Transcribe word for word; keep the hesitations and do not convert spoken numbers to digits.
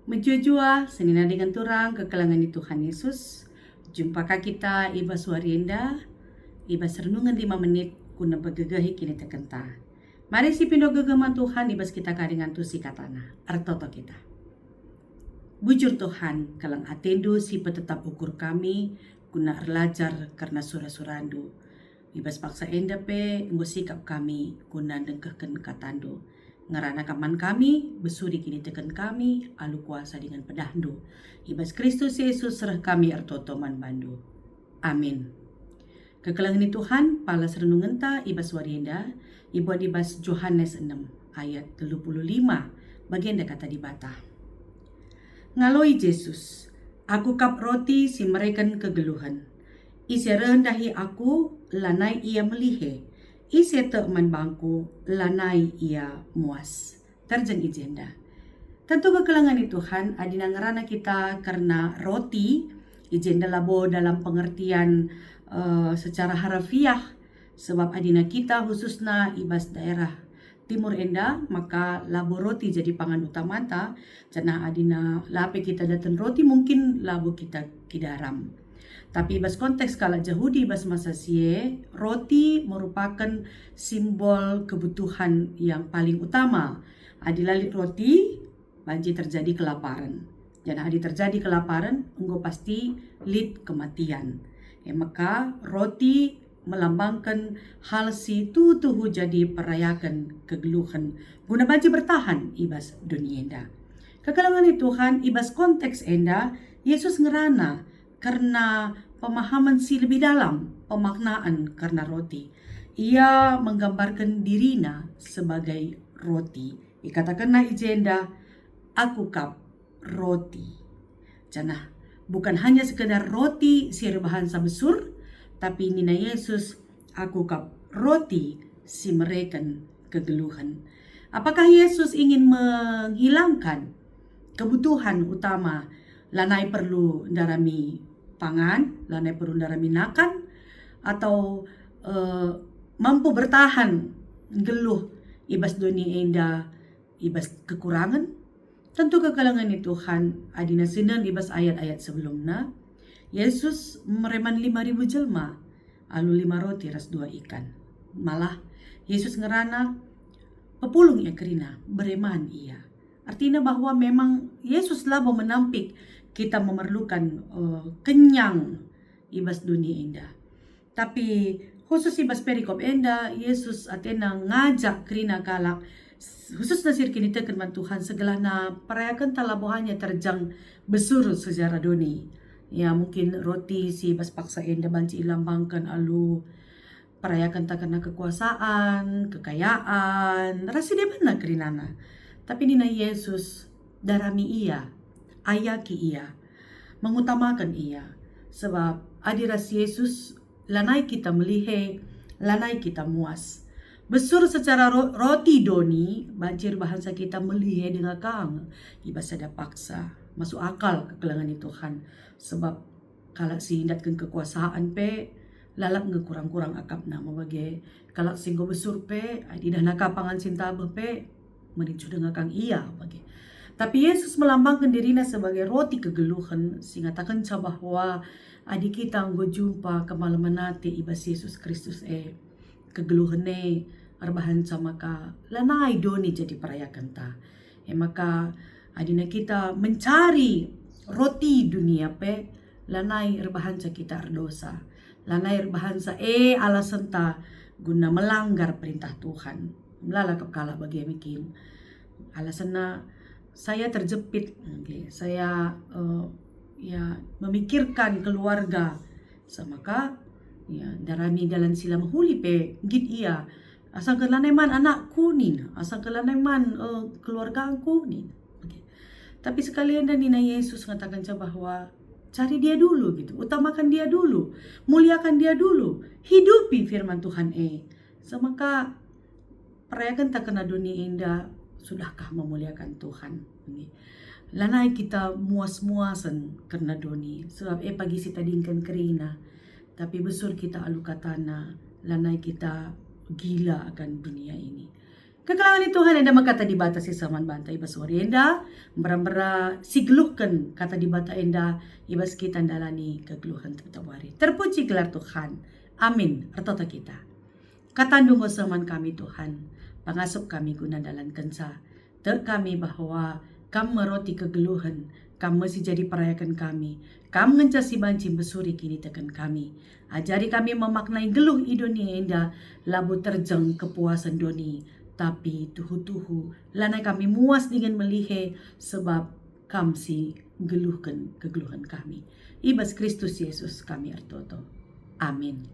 Mejuah-juah, senina dingen turang kekelengen ni Tuhan Yesus. Jumpa ka kita i bas wari enda, i bas renungen lima menit guna mpegegehi kinitekenta. Mari sipindo gegeh man Tuhan i bas kita kari ngantusi kataNa. Ertoto kita. Bujur Tuhan, keleng ateNdu si petetap ukur kami guna erlajar kerna sura-suraNdu. I bas paksa enda pe enggo sikap kami guna ndengkehken kataNdu. Ngerana Kam man kami, besuri kiniteken kami alu kuasa dingen pedahNdu. I bas Kristus Yesus reh kami ertoto man baNdu. Amin. Kekelengen ni Tuhan, palas renungenta i bas wari enda, ibuat i bas Johanes enem ayat telu puluh lima, bagenda kata Dibata. Ngaloi Jesus, "Aku kap roti si mereken kegeluhen. Ise reh ndahi Aku, lanai ia melihe. Ise tek man bangKu, lanai ia muas." Terjeng i jenda. Tentu kekelengen ni Tuhan adina ngerana kita kerna roti, i jenda labo dalam pengertian, eh, secara harafiah, sebab adina kita khususna i bas daerah timur enda, maka labo roti jadi pangan utamanta, janah adina la pe kita daten roti mungkin labo kita kidaram. Tapi i bas konteks kalak Jahudi i bas masa si e, roti merupaken simbol kebutuhan yang paling utama. Adi la lit roti, banci terjadi kelaparen. Janah adi terjadi kelaparen, enggo pasti lit kematian. E maka, roti melambangken hal si tuhu-tuhu jadi perayaken kegeluhen guna banci bertahan i bas doni enda. Kekelengen ni Tuhan, i bas konteks enda, Yesus ngerana kerna pemahaman si lebih dalam, pemaknaan kerna roti. Ia menggambarken diriNa sebagai roti. IkatakenNa i jenda, "Aku kap roti." Janah bukan hanya sekedar roti si erbahansa besur, tapi nina Yesus, "Aku kap roti si mereken kegeluhen." Apakah Yesus ingin menghilangkan kebutuhan utama, lanai perlu ndarami pangan, lanai perlu ndarami nakan, atau, eh, mampu bertahan nggeluh i bas doni enda, i bas kekurangen? Tentu kekelengen ni Tuhan, adina sinen i bas ayat-ayat sebelumna, Yesus mere man lima ribu jelma alu lima roti ras dua ikan. Malah, Yesus ngerana, pepulung ia kerina, bere man ia. Artina bahwa memang Yesus labo menampik kita memerlukan, eh, kenyang i bas doni enda. Tapi khusus i bas perikop enda, Yesus atena ngajak kerina kalak, khususna si erkiniteken man Tuhan, segelahna perayakenta labo hanya terjang besur secara doni. Ya, mungkin roti si bas paksa enda banci ilambangken alu perayakenta kerna kekuasaan, kekayaan, ras si debanna kerinana. Tapi nina Yesus, "Darami ia, ayaki ia, mengutamaken ia." Sebab adi ras Yesus, lanai kita melihe, lanai kita muas. Besur secara ro-, roti doni, banci erbahansa kita melihe denga kang i bas sada paksa. Masuk akal kekelengen ni Tuhan. Sebab kalak si ndatken kekuasaan pe, lalap nge kurang-kurang akapna me bage. Kalak si enggo besur pe, adi idahna ka pangan si ntabeh pe, merincuh denga kang ia bage. Tapi Yesus melambangken diriNa sebagai roti kegeluhen, si ngatakenca bahwa adi kita enggo jumpa kemalemen ate i bas Yesus Kristus e, kegeluhen e erbahanca maka lanai doni jadi perayakenta. E maka, adina kita mencari roti dunia pe, lanai erbahanca kita erdosa. Lanai erbahanca e alasenta guna melanggar perintah Tuhan. Melala kap kalak bage me kin. Alasanna, "Saya terjepit, oke, saya, eh, ya, memikirkan keluarga." Sama ka, ya, ndarami dalan si la mehuli pe nggit ia. "Asangken lanai man anakku," nina, "asangken lanai man, eh, keluargaku," nina. Oke. Tapi sekali enda nina Yesus ngatakenca bahwa cari dia dulu gitu, utamakan dia dulu, muliakan dia dulu, hidupi firman Tuhan e. Sama ka perayakenta kerna doni enda, sudahkah memuliakan Tuhan? Ini. Lanai kita muas-muasen kerna doni, sebab e pagi si tadingken kerina. Tapi besur kita alu kataNa, lanai kita gila akan dunia ini. Kekelengen Tuhan, enda me kata Dibata si seh man banta i bas wari enda, mera-mera si geluhken kata Dibata enda i bas kita ndalani kegeluhen tep-tep wari. Terpuji gelar Tuhan. Amin. Ertoto kita. KataNdu enggo seh man kami, Tuhan, pengasup kami guna ndalankenca. Tek kami bahwa Kam me roti kegeluhen, Kam me si jadi perayaken kami, Kam ngenca si banci mbesuri kiniteken kami. Ajari kami memaknai geluh i doni enda, labo terjeng kepuasen doni, tapi tuhu-tuhu lanai kami muas dingen melihe, sebab Kam si nggeluhken kegeluhen kami. I bas Kristus Yesus kami ertoto. Amin.